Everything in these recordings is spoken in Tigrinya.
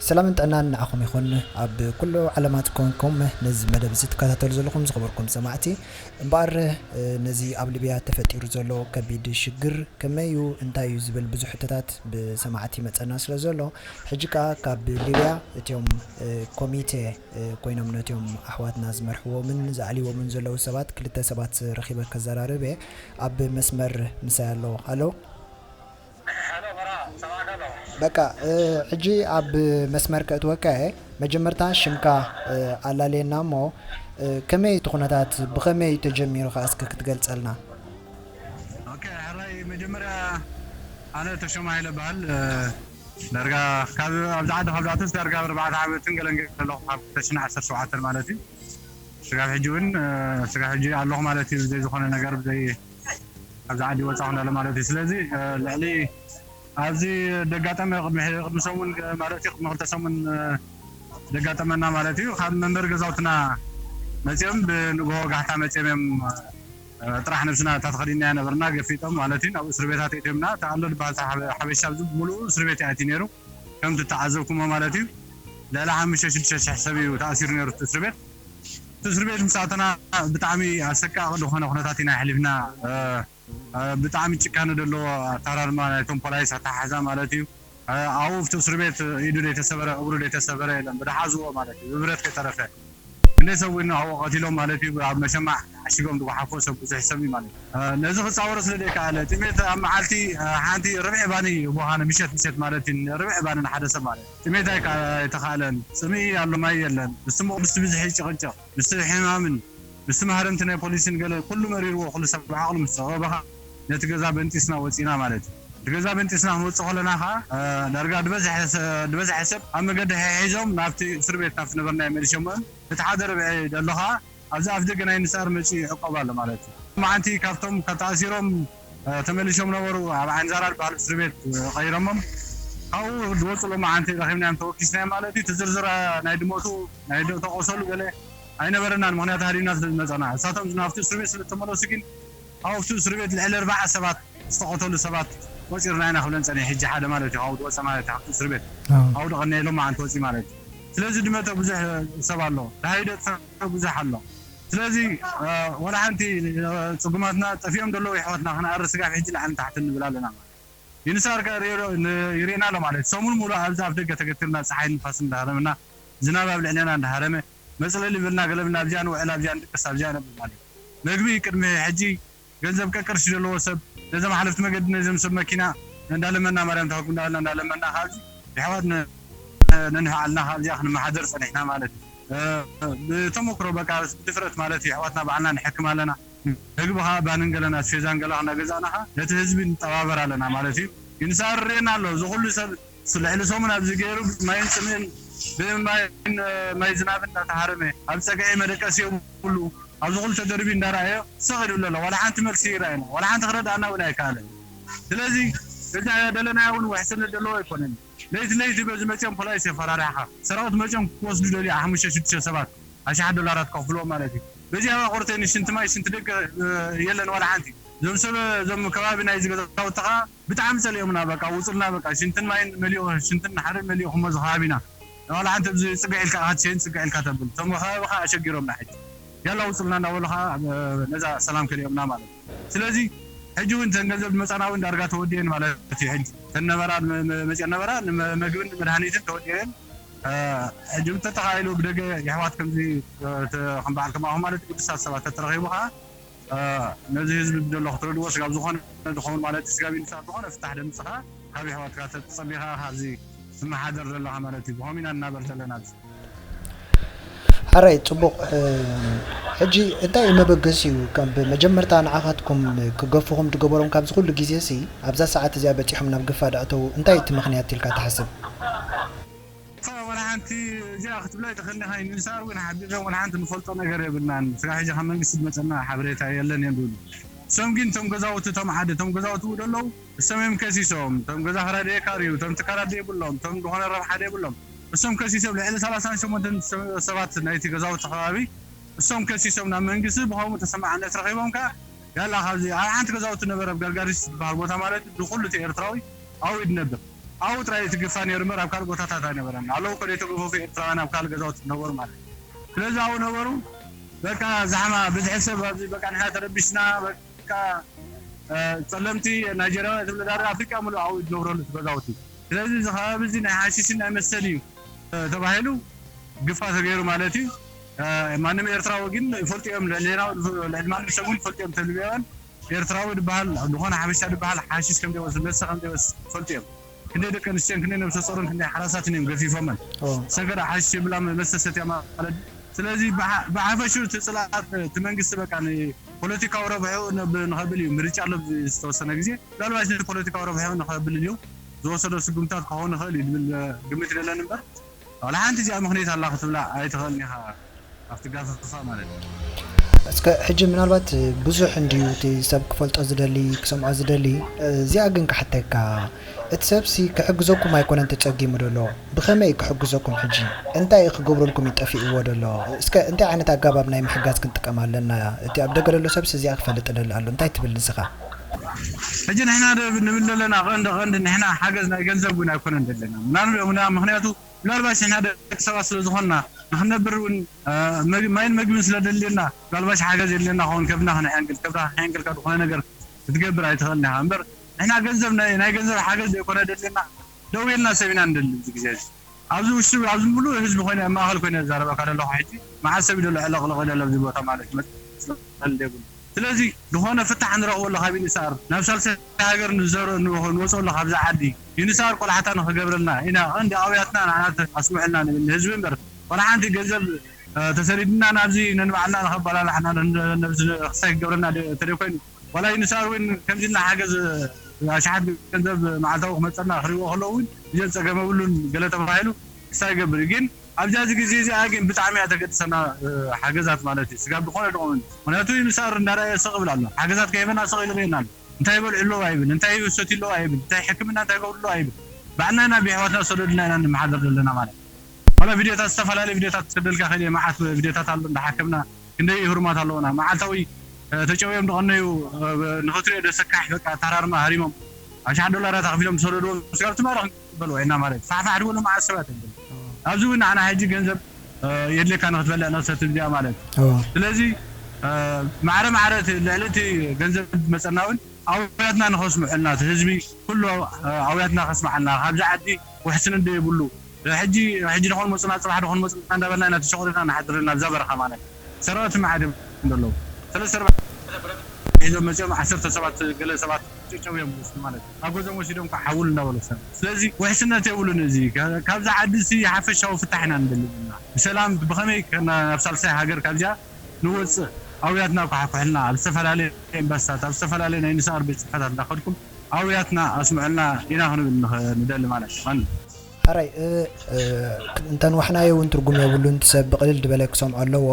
ሰላምን ጥዕናን ንዓኹም ይኹን። ኣብ ኩሉ ዓለማት ኮንኩም ነዚ መደብ እዚ ትከታተሉ ዘለኹም ዝኸበርኩም ሰማዕቲ፣ እምበኣር፣ እ፣ ነዚ ኣብ ሊብያ ተፈጢሩ ዘሎ ከቢድ ሽግር ከመይ እዩ፣ እንታይ እዩ ዝብል ብዙሕ ሕቶታት ብሰማዕቲ መጸና ስለ ዘሎ፣ ሕጂ ከኣ ካብ ሊብያ እቲኦም፣ እ፣ ኮሚቴ፣ እ፣ ኮይኖም ነቲኦም ኣሕዋትና ዝመርሕዎምን ዝኣልይዎምን ዘለዉ ሰባት ክልተ ሰባት ረኺበ ከዘራርብ እየ። ኣብ መስመር ምሳይ ኣሎ። ሃሎ። በቃ፣ እ፣ ሕጂ ኣብ መስመር ከእትወካ እየ። መጀመርታ ሽምካ፣ እ፣ ኣላልየና እሞ፣ እ፣ ከመይ እቲ ኩነታት፣ ብኸመይ ተጀሚሩ ከኣ እስከ ክትገልጸልና? ኦኬ፣ ሕራይ መጀመርያ ኣነ ተሾመ ሃይለ እበሃል። እ፣ ዳርጋ ካብ ኣብዚ ዓዲ ካብ ዝኣተስ ዳርጋ ኣብ ኣርባዕተ ዓመትን ገለን ገለ ኣለኹ፣ ካብ ክልተ ሽሕን ዓሰርተ ሸውዓተን ማለት እዩ። ስጋብ ሕጂ እውን፣ እ፣ ስጋብ ሕጂ ኣለኹ ማለት እዩ። ብዘይ ዝኾነ ነገር፣ ብዘይ ኣብዚ ዓዲ ወፃኹ እንዳለ ማለት እዩ። ስለዚ፣ እ፣ ልዕሊ ኣብዚ ደጋጠመ ቅድሚ ሕ-፣ ቅድሚ ሰሙን፣ እ፣ ማለት እዩ፣ ቅድሚ ክልተ ሰሙን፣ እ፣ ደጋጠመና ማለት እዩ። ካብ መንበሪ ገዛውትና መፂኦም ብንግሆ ጋህታ መፂኦም እዮም፣ እ፣ ጥራሕ ነብስና እታ ተኸዲና ነበርና ገፊጦም ማለት እዩ። ናብ እስር ቤታት እትዮምና። እቲ ኣሎ ዝበሃል እታ ሓበ-፣ ሓበሻ ኣብዚ ሙሉኡ እስር ቤት እዩ ኣትዩ ነይሩ። ከምቲ እተዓዘብኩሞ ማለት እዩ። ልዕሊ ሓሙሽተ ሽዱሽተ ሽሕ ሰብ እዩ ተኣሲሩ ነይሩ እቲ እስር ቤት። እቲ እስር ቤት ምስ ኣተና ብጣዕሚ ኣሰቃቂ ዝኾነ ኩነታት ኢና ኣሕሊፍና። እ፣ እ፣ ብጣዕሚ ጭካነ ዘለዎ ኣተራርማ ናይቶም ፖላይስ ኣተሓሕዛ ማለት እዩ። እ፣ ኣብኡ ኣብቲ እስር ቤት ኢዱ ዘይተሰበረ፣ እግሩ ዘይተሰበረ የለን፣ ብደሓዝዎ ማለት እዩ፣ ብብረት ከይተረፈ። ክንደይ ሰብ እውን ኣብኡ ቀቲሎም ማለት እዩ፣ ኣብ መሸማዕ ዓሺጎም ዝጓሓፎ ሰብ ብዙሕ ሰብ እዩ ማለት እዩ። እ፣ ነዚ ክፃወሮ ስለ ዘይከኣለ፣ ጥሜት ኣብ መዓልቲ፣ እ፣ ሓንቲ ርብዒ ባኒ ይህቡኻኒ፣ ምሸት ምሸት ማለት እዩ፣ ርብዒ ባኒ ንሓደ ሰብ ማለት እዩ። ጥሜት ኣይከ-፣ ኣይተኻእለን፣ ፅምኢ ኣሎ፣ ማይ የለን፣ ምስቲ መቕድስቲ ብዝሒ ጭቕጭቕ፣ ምስቲ ሕማምን ምስቲ ማህረምቲ ናይ ፖሊስን ገለ ኩሉ መሪርዎ፣ ኩሉ ሰብ ዓቕሉ ምስ ጸበበኻ ነቲ ገዛ በንጢስና ወጺና ማለት እዩ። እቲ ገዛ በንጢስና ክንወጽእ ከለና ኸኣ፣ እ፣ ዳርጋ ዝበዝሐ ሰ-፣ ዝበዝሐ ሰብ ኣብ መገዲ ሒዞም ናብቲ እስር ቤት ናብቲ ነበርናዮ መሊሾምኦም። እቲ ሓደ ርብዒ ዘሎ ኸኣ ኣብዚ ኣፍ ደገ ናይ ንስኣር መጺኡ ይዕቆብ ኣሎ ማለት እዩ። መዓንቲ ካብቶም ካብ ተኣሲሮም፣ እ፣ ተመሊሾም ነበሩ። ኣብ ዓይንዛራ ዝበሃል እስር ቤት፣ እ፣ ቀይሮሞም። ካብኡ ዝወጹ ሎማዓንቲ ረኺብናዮም ተወኪስናዮም ማለት እዩ። እቲ ዝርዝር፣ እ፣ ናይ ድሞቱ ናይ ዶ-፣ ተቆሰሉ ገለ ኣይነበረናን፣ ምኽንያቱ ሃዲምና ስለ ዝመጸና። እሳቶም ናብቲ እስር ቤት ስለ ዝተመለሱ ግን፣ ኣብቲ እስር ቤት ልዕሊ ኣርባዓ ሰባት ዝተቐተሉ ሰባት ቆጺርና ኢና ክብለን ጸኒሐ። ሕጂ ሓደ ማለት እዩ፣ ካብኡ ዝወጸ ማለት እዩ፣ ካብቲ እስር ቤት። ኣዎ። ኣብኡ ደቐንየ ኢሎም መዓንቲ ወጺ ማለት እዩ። ስለዚ ድመተ ብዙሕ ሰብ ኣሎ፣ ደሃዩ ደጥፈ ብዙሕ ኣሎ። ስለዚ፣ እ፣ ወላ ሓንቲ፣ እ፣ ጽጉማትና ጠፊኦም ዘለዉ የሕዋትና ክንኣሪ ስጋብ ሕጂ ላዕልን ታሕትን ንብል ኣለና ማለት እዩ። ዩኒሳር ከ ሪኦ-፣ ን-፣ ይርኤና ኣሎ ማለት እዩ። ሰሙን ሙሉእ ኣብዚ ኣፍ ደገ ተገቲርና፣ ጸሓይን ንፋስን እንዳሃረመና፣ ዝናብ ኣብ ልዕሌና እንዳሃረመ፣ መጽለሊ ብልና ገለ ብልና ኣብዚኣ ንውዕል፣ ኣብዚኣ ንድቅስ፣ ኣብዚኣ ነብር ማለት እዩ። መግቢ ቅድሚ ሕጂ ገንዘብ ቀቅርሺ ዘለዎ ሰብ፣ ነዞም ሓለፍቲ መገዲ፣ ነዞም ሰብ መኪና እንዳለመና፣ ማርያም ተሃጉ እንዳበልና እንዳለመና፣ ካብዚ የሕዋት ነ-፣ ነንሕዓልና ካብዚኣ ክንመሓደር ጸኒሕና ማለት እዩ። እ፣ ብተመክሮ በቃ ብድፍረት ማለት እዩ፣ የሕዋትና ባዕልና ንሕክም ኣለና። ምግቢ ኸዓ ባንን ገለን ኣስፌዛን ገለ እናገዛእና ኸዓ ነቲ ህዝቢ ንጠባበር ኣለና ማለት እዩ። ዩኒሳር ርኤና ኣሎ። እዚ ኩሉ ሰብ ስ-፣ ልዕሊ ሰሙን ኣብዚ ገይሩ ማይን ጽምእን ብማይን፣ እ፣ ማይ ዝናብን እናተሃረመ ኣብ ጸግዒ መደቀሲ የብሉ። ኣብዚ ኩሉ ተደርቢ እንዳረኣዮ ስቕ ኢሉ ኣሎ። ዋላ ሓንቲ መልሲ ይረኣየና። ዋላ ሓንቲ ክረድኣና እውን ኣይከኣለን። ስለዚ እዚ ደለናዮ እውን ውሕስነት ዘለዎ ኣይኮነን። ለይቲ ለይቲ በዚ መጺኦም ፖላይስ የፈራርሕኻ። ሰራዊት መጺኦም ክወስዱ ደልዩ ሓሙሽተ ሽዱሽተ ሰባት ኣሽሓት ዶላራት ከኽፍልዎም ማለት እዩ። በዚ ኣባቑርተይ ንሽንቲ ማይ ሽንቲ ደገ፣ እ፣ የለን ዋላ ሓንቲ። እዞም ሰብ፣ እዞም ከባቢ ናይዚ ገዛውቲ ኸዓ ብጣዕሚ ጸሊኦምና፣ በቃ ውጹልና፣ በቃ ሽንትን ማይን መሊኡ፣ ሽንትን ሓደን መሊኡ ክሞ እዚ ከባቢና። ዋላ ሓንቲ ኣብዚ ጽግዕ ኢልካ ኢኻ ትሸይን ጽግዕ ኢልካ ተብል። እቶም ከባቢ ኸዓ ኣሸጊሮምና ሕጂ። ያላ ውጹልና እንዳበሉ ኸዓ፣ እ፣ ነዛ ሰላም ከሊኦምና ማለት እዩ። ስለዚ ሕጂ እውን እተን ገንዘብ ዝመጻና እውን ዳርጋ ተወዲኤን ማለት እዩ። ሕጂ እተን ነበራ፣ መ-፣ መ-፣ መጺአን ነበራ፣ ንመ-፣ መግብን መድሃኒትን ተወዲኤን። እ፣ ሕጂ እውን ተተኻኢሉ ብደገ የሕዋት ከምዚ፣ እ፣ ተ-፣ ከም በዓል ከማኹም ማለት ቅዱሳት ሰባት ተተረኺቡ ኸዓ፣ እ፣ ነዚ ህዝቢ ብደሎ ክትረድዎ ስጋብ ዝኾነ ዝኸውን ማለት እዩ። ስጋብ ኢንሳን ዝኾነ ፍታሕ ደምጽኻ ካብ የሕዋትካ ተጸቢኻ ካብዚ ትመሓደር ዘለኻ ማለት እዩ። ብኸምኡ ኢና ንናበር ዘለና ኣብዚ። ሕራይ፣ ጽቡቕ። እ፣ ሕጂ እንታይ እዩ መበገሲኡ? ከም ብመጀመርታ ንዓኻትኩም ክገፉኹም ዝገበሮም ካብዚ ኩሉ ግዜሲ ኣብዛ ሰዓት እዚኣ በጺሖም ናብ ግፋ ዝኣተዉ እንታይ እዩ እቲ ምኽንያት ኢልካ ትሓስብ? ወላ ሓንቲ እዚኣ ክትብላ ኣይትኽእልን ኢኻ። ንሳር እውን ሓቢርና ወላ ሓንቲ ንፈልጦ ነገር የብልናን። ስጋብ ሕጂ ካብ መንግስቲ ዝመጸና ሓበሬታ የለን እዮም ዝብሉ። እሶም ግን እቶም ገዛውቲ፣ እቶም ዓዲ፣ እቶም ገዛውቲ ዘለዉ እሶም እዮም ከሲሶም። እቶም ገዛ ክራይ ደየካርዩ፣ እቶም ትካላት ደየብሎም፣ እቶም ዝኾነ ረብሓ ደየብሎም። እሶም ከሲሶም ልዕሊ ሰላሳን ሸሞንተን ሰባት ናይቲ ገዛውቲ ከባቢ እሶም ከሲሶም ናብ መንግስቲ ብኸምኡ ተሰማዕነት ረኺቦም ከኣ ያላ ካብዚ ኣብ ሓንቲ ገዛውቲ ነበረ፣ ኣብ ገርጋሪስ ዝበሃል ቦታ ማለት እዩ። ንኹሉ እቲ ኤርትራዊ ኣብኡ እዩ ዝነብር። ኣብኡ ጥራይ እቲ ግፋ ነይሩ እምበር ኣብ ካልእ ቦታታት ኣይነበረን። ኣለዉ እኮ ዘይተገፈፉ ኤርትራውያን ኣብ ካልእ ገዛውቲ ዝነበሩ ማለት እዩ። ስለዚ ኣብኡ ነበሩ። በቃ ዛሕማ ብዝሒ ሰብ ኣብዚ በቃ ንሕና ተረቢሽና፣ በቃ እ፣ ጸለምቲ ናይጀርያውያን ትብለ ዳርጋ ኣፍሪቃ ሙሉእ ኣብኡ እዩ ዝነብረሉ እቲ ገዛውቲ። ስለዚ እዚ ከባቢ እዚ ናይ ሓሽሽን ናይ መሰል እዩ፣ እ፣ ተባሂሉ ግፋ ተገይሩ ማለት እዩ። እ፣ ማንም ኤርትራዊ ግን ይፈልጡ እዮም፣ ልዕሌና፣ ልዕሊ ማንም ሰብ እውን ይፈልጡ እዮም። እቲ ሊብያውያን ኤርትራዊ ዝበሃል ዝኾነ ሓበሻ ዝበሃል ሓሽሽ ከም ዘይወስድ፣ መስተ ከም ዘይወስድ ይፈልጡ እዮም። ክንደይ ደቂ ኣንስትዮን ክንደይ ነብሰ ጾርን ክንደይ ሓራሳትን እዮም ገፊፎመን። ኦ። ሰገዳ ሓሽሽ ይብላ፣ መስተ ሰትያ ማለት። ስለዚ ብሓ-፣ ብሓፈሽኡ እቲ ጽልኣት እቲ መንግስቲ በቃ ንፖለቲካዊ ረብሕኡ ነብ-፣ ንኸብል እዩ ምርጫ ኣሎ ዝተወሰነ ግዜ። ምናልባት ንፖለቲካዊ ረብሕኡ ንኸብል እዩ ዝወሰዶ ስጉምታት ክኸውን ይኽእል እዩ ዝብል ግምት ደለን እምበር ዋላ ሓንቲ እዚኣ ምኽንያት ኣላ ክትብላ ኣይትኽእልን ኢኻ። ኣብቲ ጋፈፋ ማለት እዩ። እስከ ሕጂ ምናልባት ብዙሕ እንድዩ እቲ ሰብ ክፈልጦ ዝደሊ፣ ክሰምዖ ዝደሊ። እዚኣ ግን ክሓተካ፣ እቲ ሰብሲ ክሕግዘኩም ኣይኮነን ተጸጊሙ ዘሎ። ብኸመይ እዩ ክሕግዘኩም ሕጂ? እንታይ እዩ ክገብረልኩም እዩ ጠፊእዎ ዘሎ? እስከ እንታይ ዓይነት ኣገባብ ናይ ምሕጋዝ ክንጥቀም ኣለና? እቲ ኣብ ደገ ዘሎ ሰብሲ እዚኣ ክፈልጥ ደሊ ኣሎ። እንታይ ትብል ንስኻ? ሕጂ ንሕና ደ-፣ ንብል ዘለና ቀንዲ፣ ቀንዲ ንሕና ሓገዝ ናይ ገንዘብ እውን ኣይኮነን ደለና። ምናልባት፣ ምና-፣ ምኽንያቱ ምናልባሽ ንሕና ደቂ ሰባት ስለ ዝኾንና ንኽነብር እውን፣ እ፣ መግ-፣ ማይን መግብን ስለ ደልየና ምናልባሽ ሓገዝ የድልየና ኸውን። ከብድና ክንሕንግል፣ ከብድና ክንሕንግል ካብ ዝኾነ ነገር ክትገብር ኣይትኽእልን ኢኻ። እምበር ንሕና ገንዘብ ናይ፣ ናይ ገንዘብ ሓገዝ ዘይኮነ ደልየና፣ ደው ኢልና ሰብ ኢና ንደሊ ኣብዚ ግዜ እዚ። ኣብዚ ውሽጢ፣ ኣብዚ ሙሉእ ህዝቢ ኮይነ፣ ኣብ ማእከል ኮይነ ዝዛረበካ ዘለኹ ሕጂ፣ መዓት ሰብ እዩ ዘሎ ዕለቕለቕ ኢለ ኣብዚ ቦታ ማለት እዩ። መጽለሊ ዘይብሉ። ስለዚ ዝኾነ ፍታሕ ንረኽበሉ ካብ ዩኒሳር፣ ናብ ሳልሳይ ሃገር ንዘረ-፣ ንወ-፣ ንወፅኣሉ ካብዛ ዓዲ። ዩኒሳር ቆላሕታ ንኽገብረልና ኢና፣ ቀንዲ ኣውያትና ንዓና ኣስምዑልና ንብል ንህዝቢ እምበር፣ ዋላ ሓንቲ ገንዘብ፣ እ፣ ተሰዲድና ናብዚ ነንባዕልና ንኸበላላሕና ን-፣ ነብዚ ክሳይ ክገብረና ደ-፣ ተደይኮይኑ፣ ዋላ ዩኒሳር እውን ከምዚ ኢልና ሓገዝ ኣሽሓት ገንዘብ መዓልታዊ ክመፀና ክሪእዎ ከለዉ እውን እዚኦም ፀገም የብሉን ገለ ተባሂሉ ክሳይ ይገብር እዩ። ግን ኣብዚ፣ ኣብዚ ግዜ እዚኣ ግን ብጣዕሚ እያ ተገድሰና፣ እ፣ ሓገዛት ማለት እዩ። ስጋብ ዝኾነ ድኾነ። ምኽንያቱ ዩኒሳር እንዳረኣየ ስቕ ይብል ኣሎ። ሓገዛት ከይበና ስቕ ኢሉ ርእየና ኣሎ። እንታይ ይበልዑ ኣለዉ ኣይብል፣ እንታይ ይሰትዩ ኣለዉ ኣይብል፣ እንታይ ሕክምና እንታይ ይገብሩ ኣለዉ ኣይብል። ባዕልና ኢና ብየሕዋትና ዝሰደዱልና ኢና ንመሓደር ዘለና ማለት እዩ። ዋላ ቪድዮታት፣ ዝተፈላለዩ ቪድዮታት ክሰደልካ ክእል እየ፣ መዓት ቪድዮታት ኣሎ እንዳሓከምና ክንደይ ህሩማት ኣለዉና። መዓልታዊ፣ እ፣ ተጨውዮም ዝቐነዩ፣ እ፣ ንኽትሪኦ ደሰካሕ በቃ ተራርማ ሃሪሞም ኣሽሓት ዶላራት ኣኽፊሎም ዝሰደድዎም ስጋብ ትማሊ ክንቅበል ኢና ማለት እዩ። ፋሕፋሕ ዝበሉ መዓት ሰባት እዮም ዘለዉ። ኣብዚ እውን ንዓና ሕጂ ገንዘብ፣ እ፣ የድልየካ ንኽትበልዕ ነብሰት እዚኣ ማለት እዩ። እዎ። ስለዚ፣ እ፣ ማዕረ ማዕረ እቲ ልዕሊ እቲ ገንዘብ ዝመጸና እውን ኣውያትና ንኸስምዑልና፣ እቲ ህዝቢ ኩሉ፣ እ፣ ኣውያትና ከስምዓልና፣ ካብዚ ዓዲ ውሕስነት ዘይብሉ፣ ሕጂ፣ ሕጂ ደኾን መጹና፣ ጽባሕ ደኾን መጹና እንዳበልና ኢና ተሸቑሪርና ንሓድር ዘለና ኣብዛ በረኻ ማለት እዩ። ሰራዊት መዓት እዮም ዘለዉ። ሰለስተ ኣርባዕተ ሒዞም መጺኦም ዓሰርተ ሰባት፣ ገለ ሰባት ጨጨው እዮም ዝወስዱ ማለት እዩ። ኣብ ገዞም ወሲዶም ከዓ ሓውል እንዳበሉ ሰብ። ስለዚ ውሕስነት የብሉን። እዚ ካ-፣ ካብዛ ዓዲ እዚ ሓፈሻዊ ፍታሕ ኢና ንደሊ ዘለና። ብሰላም ብኸመይ ከ-፣ ናብ ሳልሳይ ሃገር ካብዚኣ ንወጽእ ኣውያትና ኳሕኩሕልና፣ ኣብ ዝተፈላለየ ኤምባሲታት፣ ኣብ ዝተፈላለየ ናይ ዩኒሳር ቤት ጽሕፈታት እንዳኸድኩም ኣውያትና ኣስምዑልና ኢና ክንብል ንኸ-፣ ንደሊ ማለት እዩ። ማንም። ሕራይ፣ እ፣ እ፣ እንተንዋሕናዮ እውን ትርጉም የብሉን፣ እቲ ሰብ ብቕልል ዝበለ ክሰምዖ ኣለዎ።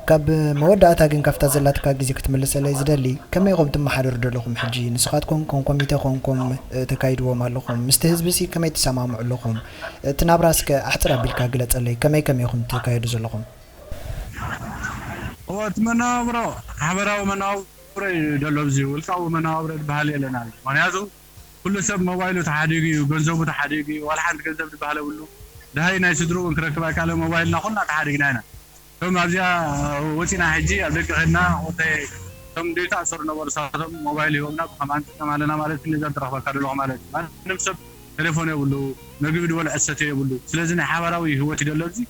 ካብ መወዳእታ ግን ካብታ ዘላትካ ግዜ ክትምልሰለይ ዝደሊ፣ ከመይ ኢኹም ትመሓደሩ ዘለኹም ሕጂ? ንስኻትኩም ከም ኮሚተ ኮንኩም፣ እ፣ ተካይድዎም ኣለኹም። ምስቲ ህዝቢ ሲ ከመይ ትሰማምዑ ኣለኹም? እቲ ናብራ እስከ ኣሕጽር ኣቢልካ ግለጸለይ፣ ከመይ ከመይ ኢኹም ትካየዱ ዘለኹም? እወ፣ እቲ መነባብሮ፣ ሓበራዊ መነባብሮ እዩ ዘሎ። እዚ ውልቃዊ መነባብሮ ዝበሃል የለን ኣሎ። ምኽንያቱ ኩሉ ሰብ ሞባይሉ ተሓዲጉ እዩ፣ ገንዘቡ ተሓዲጉ እዩ፣ ዋላ ሓንቲ ገንዘብ ዝበሃል የብሉ። ደሃይ ናይ ስድርኡ እውን ክረክብ ኣይከኣለ፣ ሞባይልና ኩልና ተሓዲግና ኢና። እቶም ኣብዚኣ ወፂና ሕጂ ኣብ ደገ ከድና፣ ወተይ እቶም ደይ ተኣሰሩ ነበሩ፣ ንሳቶም ሞባይል ሂቦምና፣ ብኸምኣ ንጥቀም ኣለና ማለት እዩ። ነዛ ትረኽበካ ዘለኹ ማለት እዩ። ማንም ሰብ ቴሌፎን የብሉ፣ ምግቢ ዝበልዖ ዝሰትዮ የብሉ። ስለዚ ናይ ሓባራዊ ህይወት እዩ ዘሎ ኣብዚ።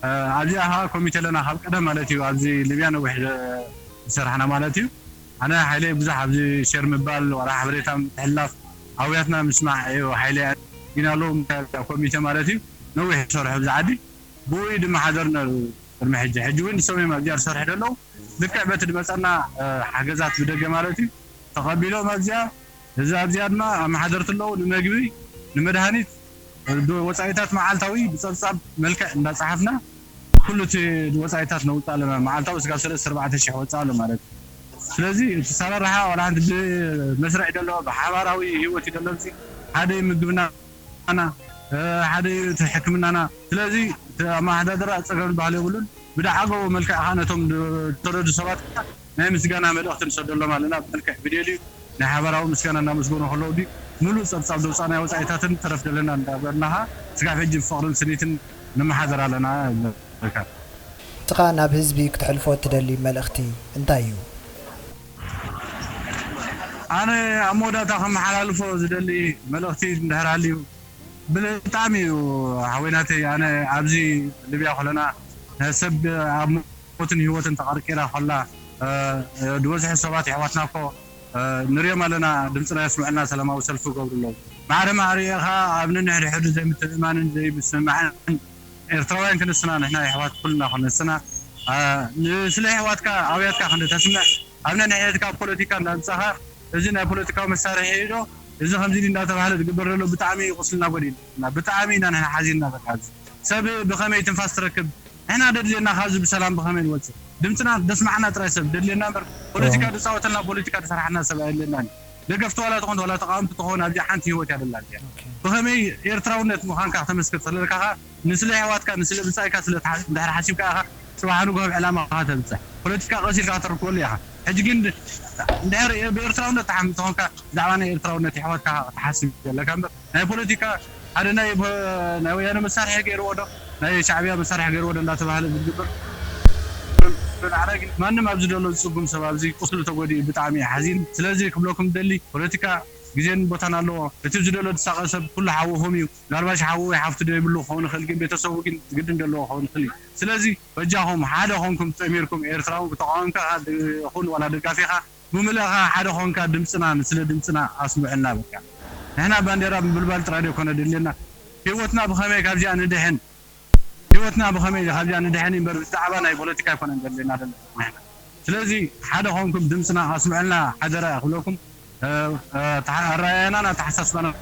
እ፣ ኣብዚኣ ኸዓ ኮሚቴ ኣለና፣ ካብ ቀደም ማለት እዩ። ኣብዚ ሊብያ ነዊሕ ዝሰራሕና ማለት እዩ። ኣነ ሓይለይ ብዙሕ ኣብዚ ሼር ምባል ዋላ ሓበሬታ ምትሕልላፍ፣ ኣውያትና ምስማዕ እዩ ሓይለይ። ግን ኣለዉ ኮሚቴ ማለት እዩ፣ ነዊሕ ዝሰርሑ ኣብዚ ዓዲ፣ ብኡ እዩ ዝመሓደር ነይሩ ቅድሚ ሕጂ። ሕጂ እውን ንሶም እዮም ኣብዚኣ ዝሰርሑ ዘለዉ። ልክዕ በቲ ዝመፀና፣ እ፣ ሓገዛት ብደገ ማለት እዩ፣ ተቐቢሎም ኣብዚኣ፣ እዚ ኣብዚኣ ድማ ኣመሓደርቲ ኣለዉ፣ ንመግቢ፣ ንመድሃኒት፣ ዶ-፣ ወጻኢታት መዓልታዊ ብጸብጻብ መልክዕ እንዳጸሓፍና፣ ኩሉ እቲ ወጻኢታት ነውጽእ ኣለና። መዓልታዊ ስጋብ ሰለስተ ኣርባዕተ ሽሕ ወጻኢ ኣሎ ማለት እዩ። ስለዚ እቲ ኣሰራርሓ ዋላ ሓንቲ ብመስርዕ እዩ ዘሎ፣ ብሓባራዊ ህይወት እዩ ዘሎ። እዚ ሓደ ምግብና፣ እ፣ ሓደ እዩ እቲ ሕክምናና። ስለዚ እቲ ኣመሓዳድራ ጸገም ዝበሃል የብሉን። ብዝዓገቦ መልክዕ ከኣ ነቶም ዝሰደዱ ሰባት ከኣ ናይ ምስጋና መልእኽቲ ንሰደሎም ኣለና። ብመልክዕ ቪድዮ ድዩ ናይ ሓባራዊ ምስጋና እናመስገኑ ከለዉ ድዩ ምሉእ ጸብጻብ ዘውጻእናዮ ወጻኢታትን ተረፍ ዘለና እንዳበልናኻ ስጋብ ሕጂ ብፍቕርን ስኒትን ንመሓደር ኣለና። ንስኻ ናብ ህዝቢ ክትሕልፎ እትደሊ መልእኽቲ እንታይ እዩ? ኣነ ኣብ መወዳእታ ከመሓላልፎ ዝደሊ መልእኽቲ እንድሕር ሃልዩ፣ ብጣዕሚ እዩ ሓወይ ናተይ። ኣነ ኣብዚ ሊብያ ከለና ሰብ ኣብ ሞትን ህይወትን ተቐርቂራ ከላ፣ እ፣ ዝበዝሑ ሰባት የሕዋትና እኮ፣ እ፣ ንሪኦም ኣለና፣ ድምፅና የስምዑልና፣ ሰላማዊ ሰልፊ ይገብሩ ኣለዉ። ማዕረ ማዕሪኡ ኸዓ ኣብ ነንሕድሕዱ ዘይምትእምማንን ዘይምስምማዕን ኤርትራውያን ክንስና፣ ንሕና የሕዋት ኩልና ክንስና፣ እ፣ ንስለ የሕዋትካ ኣውያትካ ክንተስምዕ፣ ኣብ ነንሕድሕድካ ፖለቲካ እንዳምጻኻ፣ እዚ ናይ ፖለቲካዊ መሳርሒ እዩ ዶ፣ እዚ ከምዚ ድዩ እንዳተባህለ ዝግበር ዘሎ ብጣዕሚ እዩ ቁስልና ጎዲእና፣ ብጣዕሚ ኢና ንሕና ሓዚንና። በቃ፣ እዚ ሰብ ብኸመይ ትንፋስ ትረክብ? ንሕና ደድልየና ካብዚ ብሰላም ብኸመይ ንወጽእ? ድምፅና ደስማዕና ጥራይ ሰብ ደድልየና እምበር፣ ፖለቲካ ድፃወተልና፣ ፖለቲካ ድሰራሕና ሰብ ኣየድልየናን እዩ። ደገፍቲ ዋላ ትኾን ዋላ ተቃወምቲ ትኾን፣ ኣብዚኣ ሓንቲ ህይወት እያ ደላ እዚኣ። ኦኬ። ብኸመይ ኤርትራውነት ምዃንካ ክተመስክር ተለልካ ኸዓ፣ ንስለ ኣሕዋትካ፣ ንስለ ብጻይካ ስለ ትሓ-፣ እንድሕር ሓሲብካ ኢኻ፣ ጽባሕ ንግሆ ኣብ ዕላማኻ ተብጽሕ። ፖለቲካ ቀስ ኢልካ ከተርክበሉ ኢኻ። ሕጂ ግን ድ-፣ እንድሕር ብኤርትራውነት ትሓምን ተኾንካ፣ ብዛዕባ ናይ ኤርትራውነት ኣሕዋትካ ክትሓስብ ኣለካ እምበር፣ ናይ ፖለቲካ ሓደ ናይ ፖ-፣ ናይ ወያነ መሳርሒ ገይርዎ ዶ፣ ናይ ሻዕብያ መሳርሒ ገይርዎ ዶ እንዳተባህለ ዝግበር ንዓና ግን ማንም ኣብዚ ዘሎ ዝጽጉም ሰብ ኣብዚ ቁስሉ ተጎዲኡ ብጣዕሚ እዩ ሓዚን። ስለዚ ክብለኩም ደሊ ፖለቲካ ግዜን ቦታን ኣለዎ። እቲ ዝደሎ ዝሳቐ ሰብ ኩሉ ሓውኹም እዩ። ምናልባሽ ሓዉ ወይ ሓፍቱ ዶ ይብሉ ክኸውን ይኽእል፣ ግን ቤተሰቡ ግን ግድን ዘለዎ ክኸውን ይኽእል እዩ። ስለዚ በጃኹም ሓደ ኾንኩም ጠሚርኩም ኤርትራውን ተቃዋምካ ደ-፣ ኹን ዋላ ደጋፊኻ ብምልእኻ ሓደ ኾንካ ድምፅና ንስለ ድምፅና ኣስምዕልና። በቃ ንሕና ባንዴራ ምብልባል ጥራይ ዶ ይኮነ ደልየና? ህይወትና ብኸመይ ካብዚኣ ንድሕን? ህይወትና ብኸመይ ካብዚኣ ንድሕን እምበር ብዛዕባ ናይ ፖለቲካ ኣይኮነን ዘድልየና ዘሎ ንሕና። ስለዚ ሓደ ኾንኩም ድምፅና ኣስምዕልና ሓደራ ክብለኩም፣ እ፣ እ፣ ተሓ-፣ ኣረኣእያናን ኣተሓሳስባናን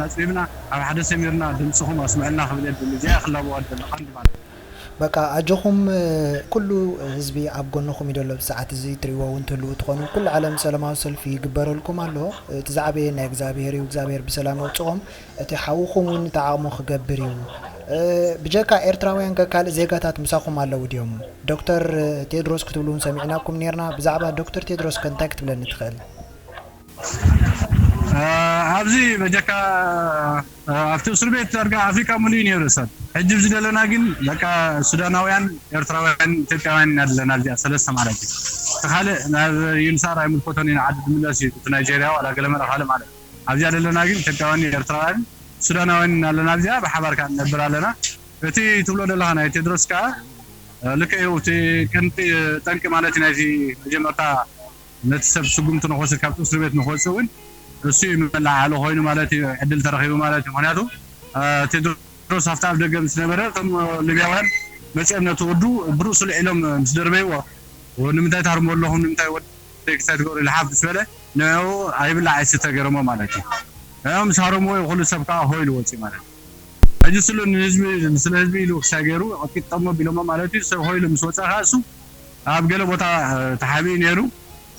ኣፅቢብና ኣብ ሓደ ሰሚርና ድምፅኹም ኣስምዕልና ክብል እየ ዝደሊ። እዚኣ ክላበዋ ዝደሊ ቀንዲ ማለት እዩ። በቃ ኣጆኹም፣ እ፣ ኩሉ ህዝቢ ኣብ ጎንኹም እዩ ዘሎ። ብሰዓት እዚ ትሪእዎ እውን ትህልዉ ትኾኑ። ኩሉ ዓለም ሰላማዊ ሰልፊ ይግበረልኩም ኣሎ። እቲ ዝዓበየ ናይ እግዚኣብሔር እዩ። እግዚኣብሔር ብሰላም የውፅኦም። እቲ ሓውኹም እውን እቲ ዓቕሙ ክገብር እዩ። እ፣ ብጀካ ኤርትራውያን ከ ካልእ ዜጋታት ምሳኹም ኣለዉ ድዮም? ዶክተር ቴድሮስ ክትብሉ እውን ሰሚዕናኩም ኔርና። ብዛዕባ ዶክተር ቴድሮስ ከ እንታይ ክትብለኒ ትኽእል? እ፣ ኣብዚ በጀካ፣ እ፣ ኣብቲ እስር ቤት ዳርጋ ኣፍሪቃ ሙሉእ እዩ ነይሩ ሰብ። ሕጂ ኣብዚ ዘለና ግን በቃ ሱዳናውያን፣ ኤርትራውያን፣ ኢትዮጵያውያን ኢና ዘለና ኣብዚኣ ሰለስተ ማለት እዩ። እቲ ካልእ ናብ ዩንሳር ኣይምልከቶን እዩ፣ ንዓዲ ዝምለስ እዩ። እቲ ናይጄርያ ዋላ ገለመለ ካልእ ማለት እዩ። ኣብዚኣ ዘለና ግን ኢትዮጵያውያን፣ ኤርትራውያን፣ ሱዳናውያን ኢና ኣለና። ኣብዚኣ ብሓባር ከኣ ንነብር ኣለና። እቲ ትብሎ ዘለኻ ናይ ቴድሮስ ከኣ፣ እ፣ ልክዕ እዩ። እቲ ቀንጢ ጠንቂ ማለት እዩ ናይዚ መጀመርታ ነቲ ሰብ ስጉምቲ ንክወስድ ካብቲ እስር ቤት ንክወፅእ እውን እሱ እዩ መለዓዓሊ ኮይኑ ማለት እዩ፣ ዕድል ተረኺቡ ማለት እዩ። ምክንያቱ፣ እ፣ ቴድሮስ ኣብቲ ኣብ ደገ ምስ ነበረ እቶም ሊብያውያን መፂኦም ነቲ ወዱ ብርእሱ ልዒሎም ምስ ደርበይዎ፣ "ንምንታይ ትሃርምዎ ኣለኹም? ንምንታይ ወደይ ክሳይ ትገብሩ?" ኢሉ ሓፍ ምስ በለ ንዕኡ ኣይብላዕ ኣይስተ ገይሮሞ ማለት እዩ። ንዕኡ ምስ ሃረምዎ እዩ ኩሉ ሰብ ከዓ ሆ ኢሉ ወፂኡ ማለት እዩ። ሕጂ ስሉ ንህዝቢ፣ ስለ ህዝቢ ኢሉ ክሳይ ገይሩ ቀጥቂጦሞ ቢሎሞ ማለት እዩ። ሰብ ሆ ኢሉ ምስ ወፀ ከዓ እሱ ኣብ ገለ ቦታ፣ እ፣ ተሓቢኡ ነይሩ።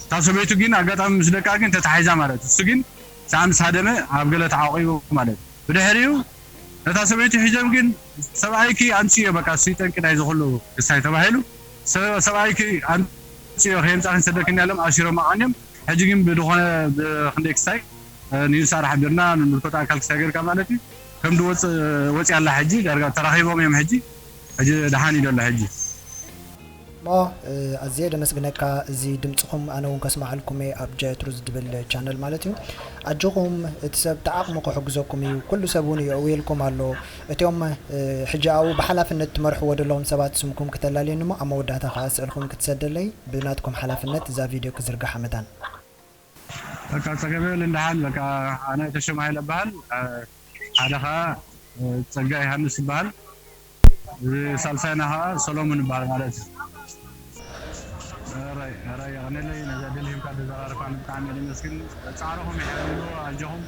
እታ ሰበይቱ ግን ኣጋጣሚ ምስ ደቃ ግን ተታሒዛ ማለት እዩ። እሱ ግን ሳዕ ምስ ሃደመ ኣብ ገለ ተዓቂቡ ማለት እዩ። ብድሕሪኡ ነታ ሰበይቱ ሒዞም ግን ሰብኣይኪ ኣምፅዮ፣ በቃ እሱ ጠንቂ ናይዚ ኩሉ ክሳይ ተባሂሉ፣ ሰ-፣ ሰብኣይኪ ኣምፅዮ ከየምፃ ክንሰደክኒ ኢሎም ኣሲሮም ኣቐንዮም። ሕጂ ግን ብድኾነ ብክንደይ ክሳይ፣ እ፣ ንዩንሳር ሓቢርና ንምልከቶ ኣካል ክሳይ ገይርካ ማለት እዩ። ከም ድወፅ-፣ ወፂኣ ኣላ ሕጂ፣ ዳርጋ ተራኺቦም እዮም ሕጂ። ሕጂ ደሓን እዩ ዘሎ ሕጂ። እሞ፣ እ፣ ኣዝየ ደመስግነካ። እዚ ድምጽኹም ኣነ እውን ከስምዓልኩም እየ ኣብ ጀትሩዝ ዝብል ቻነል ማለት እዩ። ኣጆኹም፣ እቲ ሰብ ተዓቕሙ ክሕግዘኩም እዩ። ኩሉ ሰብ እውን የእውየልኩም ኣሎ። እቲኦም፣ እ፣ ሕጂ ኣብኡ ብሓላፍነት ትመርሕዎ ዘለኹም ሰባት ስምኩም ክተላልየኒ እሞ ኣብ መወዳእታ ከኣ ስእልኹም ክትሰደለይ ብናትኩም ሓላፍነት እዛ ቪድዮ ክዝርግሓ መታን። በቃ ጸገም የብልን። ደሓን በቃ ኣነ ተሾመ ሃይለ እበሃል። ሓደ ኸዓ ጸጋ ዮሃንስ ይበሃል። እዚ ሳልሳይና ኸዓ ሰሎሙን ይበሃል ማለት እዩ። ሕራይ፣ ሕራይ፣ የቐንየለይ ነዚ ዕድል ሂብካ ዘዘራረብካኒ ብጣዕሚ እየ ዘመስግን። ጻዕርኹም የሕርይዎ፣ ኣጆኹም፣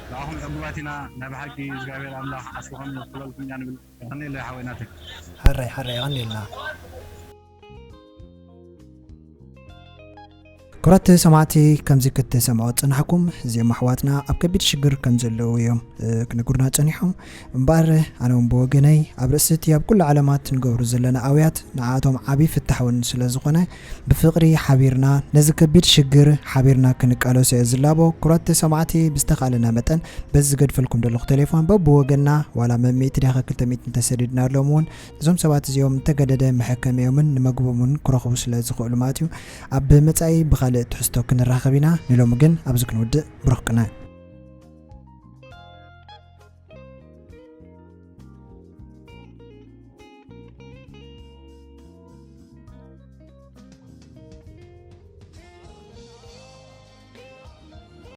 ብኣኹም ዕጉባት ኢና። ናይ ብሓቂ እግዚኣብሔር ኣምላኽ ዓስብኹም ይኽፈለልኩም ኢና ንብል። የቐንየለይ ሓወይ ናተይ። ሕራይ፣ ሕራይ፣ የቐንየልና። ክቡራት ሰማዕቲ፣ ከምዚ ክትሰምዑ ዝጸናሕኩም፣ እዚኦም ኣሕዋትና ኣብ ከቢድ ሽግር ከም ዘለዉ እዮም፣ እ፣ ክነግሩና ጸኒሖም። እምበኣር ኣነ እውን ብወገነይ ኣብ ርእሲ እቲ ኣብ ኩሉ ዓለማት ንገብሩ ዘለና ኣውያት ንዓኣቶም ዓቢ ፍታሕ እውን ስለ ዝኾነ፣ ብፍቕሪ ሓቢርና ነዚ ከቢድ ሽግር ሓቢርና ክንቃለሶ እየ ዝላቦ። ክቡራት ሰማዕቲ፣ ብዝተኻእለና መጠን በዚ ዝገድፈልኩም ዘለኹ ቴሌፎን በብወገንና ዋላ መሚእቲ ድያ ክልተ ሚእቲ እንተሰዲድናሎም እውን እዞም ሰባት እዚኦም እንተገደደ መሐከሚኦምን ንመግቦምን ክረኽቡ ስለ ዝኽእሉ ማለት እዩ። ኣብ መጻኢ ብኻልእ ትሕዝቶ ክንራኸብ ኢና። ንሎሚ ግን ኣብዚ ክንውድእ። ብሩኽ ቅነ።